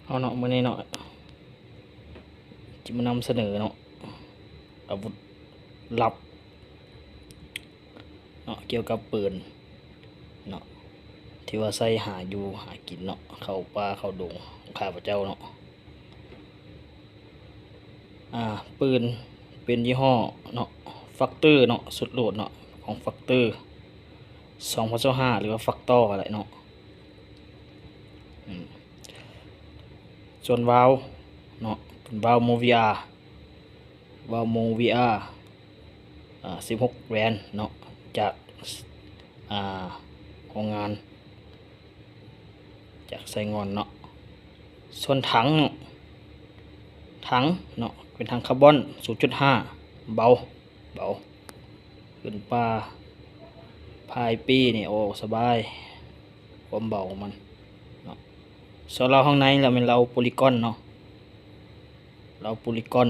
ເຮົາເນາະ ມື້ນີ້ເນາະ ຈະມານຳສະເໜີເນາະ ອາວຸດລັບເນາະ ກ່ຽວກັບປືນເນາະ ທີ່ວ່າໃຊ້ຫາຢູ່ຫາກິນເນາະ ເຂົ້າປ່າເຂົ້າດົງຂອງຂ້າພະເຈົ້າເນາະ. ອ່າ ປືນເປັນຍີ່ຫໍ້ເນາະ ຟັກເຕີເນາະ ຊຸດໂຫຼດເນາະ ຂອງຟັກເຕີ ສອງພັນຊາວຫ້າ ຫຼືວ່າຟັກຕໍ່ກໍໄດ້ເນາະ. ອືມ ສ່ວນວາວເນາະ ເປັນວາວໂມວີອາ ວາວໂມວີອາ ອ່າ ສິບຫົກແວນເນາະ ຈາກ ອ່າ ໂຮງງານ ຈາກໄຊງ່ອນເນາະ. ສ່ວນຖັງເນາະ ຖັງເນາະ ເປັນຖັງຄາບອນ ສູນຈຸດຫ້າ ເບົາ ເບົາ ຂຶ້ນປ່າພາຍປີນີ້ ໂອ້ ສະບາຍ ຄວາມເບົາຂອງມັນເນາະ. ສ່ວນເລົາຂ້າງໃນລະແມ່ນເລົາໂປລີກອນເນາະ ເລົາໂປລີກອນ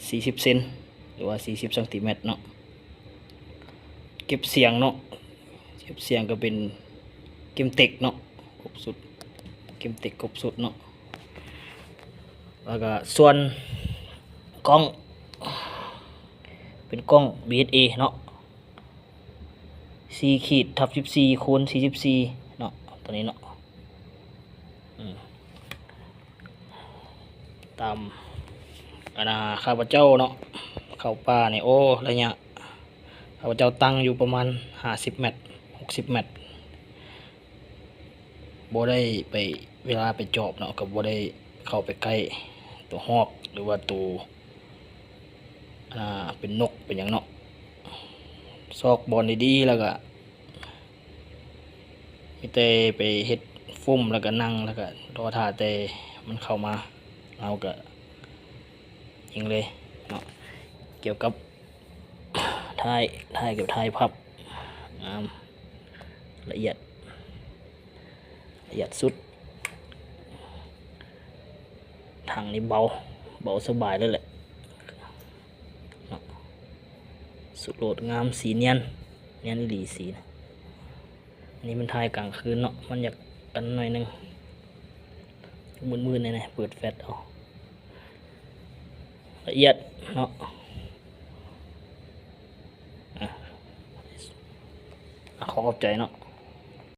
ສີ່ສິບເຊັນ ຫຼືວ່າສີ່ສິບຊັງຕີແມັດເນາະ. ເກັບສຽງເນາະ ເກັບສຽງກໍເປັນເກັມເຕັກເນາະ ຄົບຊຸດ ເກັມເຕັກຄົບຊຸດເນາະ. ແລ້ວກໍສ່ວນກ້ອງ ເປັນກ້ອງບີເອັສເອເນາະ ສີ່ຂີດທັບສິບສີ່ຄູນສີ່ສິບສີ່ເນາະ ຕົວນີ້ເນາະ. ອືມ ຕາມ ອັນນ່າ ຂ້າພະເຈົ້າເນາະ ເຂົ້າປ່ານີ້ ໂອ້ ໄລຍະ ຂ້າພະເຈົ້າຕັ້ງຢູ່ປະມານຫ້າສິບແມັດ ຫົກສິບແມັດ ບໍ່ໄດ້ໄປ ເວລາໄປຈອບເນາະ ກໍບໍ່ໄດ້ເຂົ້າໄປໃກ້ໂຕຮອກ ຫຼືວ່າໂຕ ອ່າ ເປັນນົກເປັນຫຍັງເນາະ. ຊອກບ່ອນດີໆ ແລ້ວກໍ ມີແຕ່ໄປເຮັດຟຸ້ມ ແລ້ວກໍນັ່ງ ແລ້ວກໍລໍຖ້າແຕ່ມັນເຂົ້າມາ ເຮົາກໍຍິງເລີຍເນາະ. ກ່ຽວກັບທ້າຍ ທ້າຍກັບທ້າຍພັບ ງາມ ລະອຽດ ລະອຽດສຸດ. ຖັງນີ້ເບົາ ເບົາສະບາຍເລີຍແຫຼະເນາະ. ສຸດໂລດ ງາມ ສີນຽນ ນຽນອີ່ຫຼີສີນະ. ອັນນີ້ມັນຖ່າຍກາງຄືນເນາະ ມັນຢາກອັນໜ້ອຍໜຶ່ງ ມືດໆ ແນ່ໆ ເປີດແຟລດເອົາ ລະອຽດເນາະ. ອາ ຂໍຂອບໃຈເນາະ